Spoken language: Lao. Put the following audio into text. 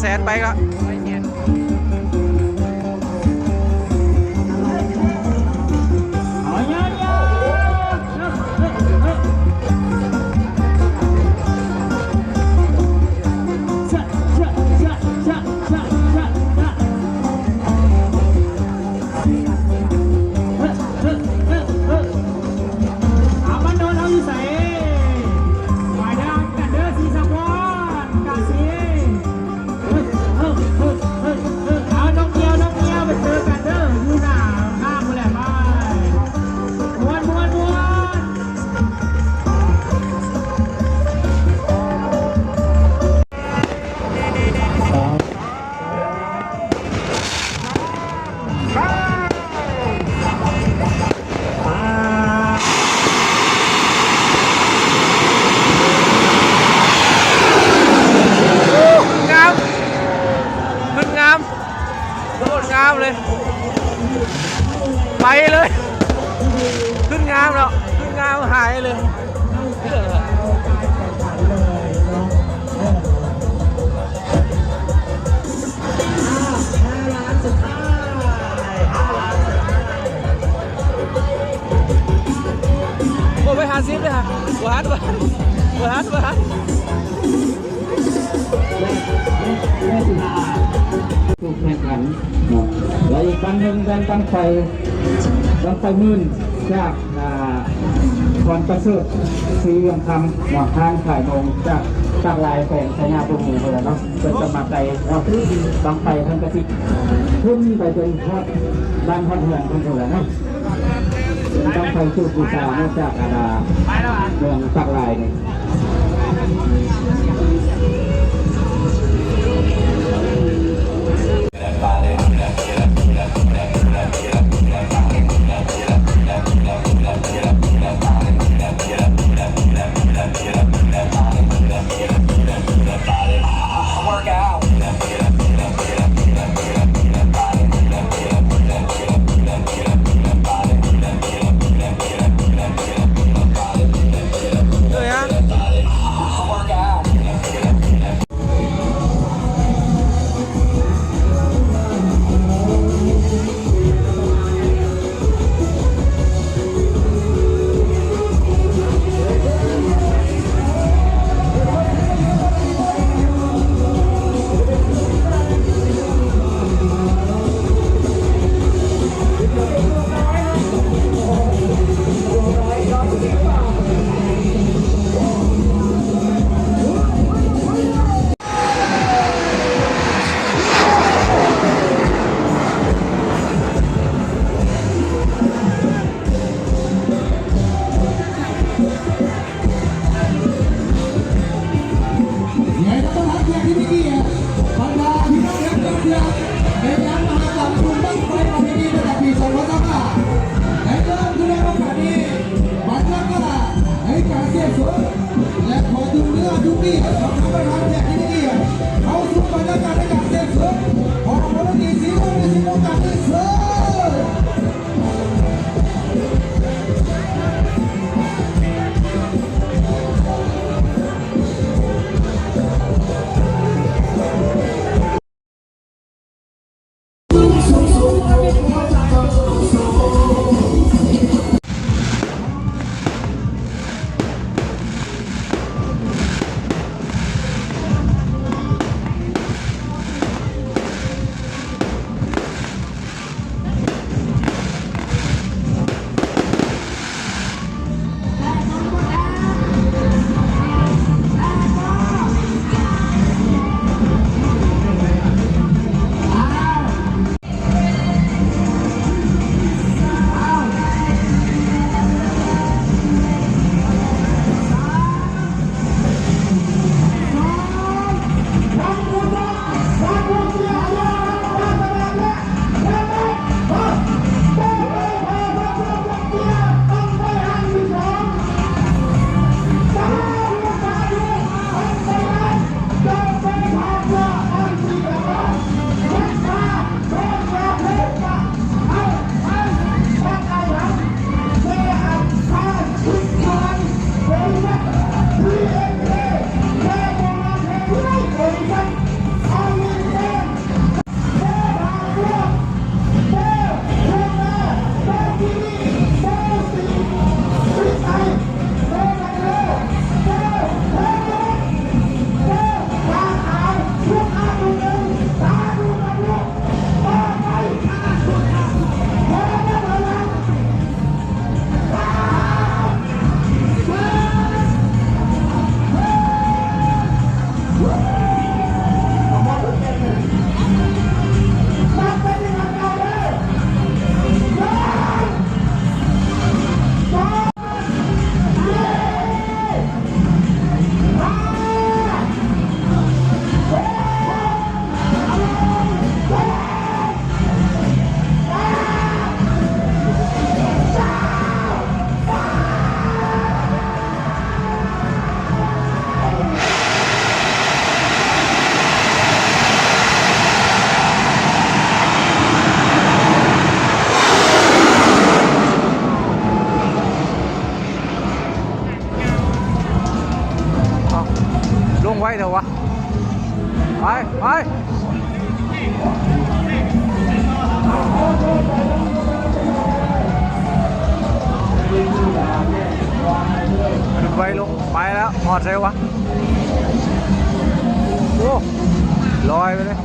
ແສນໄປລະ. ເອົາ ບ້ານໂນນເຮົາຢູ່ໃສ? ມາເດີກັນເດີ ສີສະພອນ ກາສີ ເອີ ເອີ ເອີ ເອີ ເອີ ເອົາ ນ້ອງງຽວ ນ້ອງງຽວ ໄປເຈີກັນເດີ ຢູ່ໜ້າຫ້າງພຸ້ນແຫຼະ ບາຍ ມ່ວນ ມ່ວນ ມ່ວນ. ງາມ ຂຶ້ນງາມ ໂຄດງາມເລີຍ ໄປເລີຍ ຂຶ້ນງາມເນາະ ຂຶ້ນງາມ ຫາຍເລີຍ. ໂອ້ ໄປຫ້າສິບເລີຍຫະ ບໍ່ທັນ ບໍ່ທັນ ບໍ່ທັນ ບໍ່ທັນ. ຜູ້ແຂ່ງຂັນເນາະ ແລະ ອີກບັ້ນໜຶ່ງແມ່ນບັ້ງໄຟ ບັ້ງໄຟໝື່ນ ຈາກ ອ່າ ພອນປະເສີດ ສີເຫຼືອງຄຳເນາະ ຮ້ານຂາຍໂມງ ຈາກ ຈາກຫຼາຍແຂວງໄຊຍະພູມພຸ້ນແຫຼະເນາະ ເພິ່ນກໍມາໄກເນາະ ບັ້ງໄຟເພິ່ນກໍຊິຂຶ້ນໄປຈົນຮອດບ້ານຮອດເຮືອນເພິ່ນພຸ້ນແຫຼະເນາະ. ເປັນບັ້ງໄຟສູດບູຊາເນາະ ຈາກ ອັນ ເມືອງປາກລາຍນີ້. ເອີຍະ ໄວເດີ້ວະ ໄປ ໄປ ໄວລົງ ໄປແລ້ວ ຮອດໃສວະ ໂອ້ ລອຍໄປເລີຍ.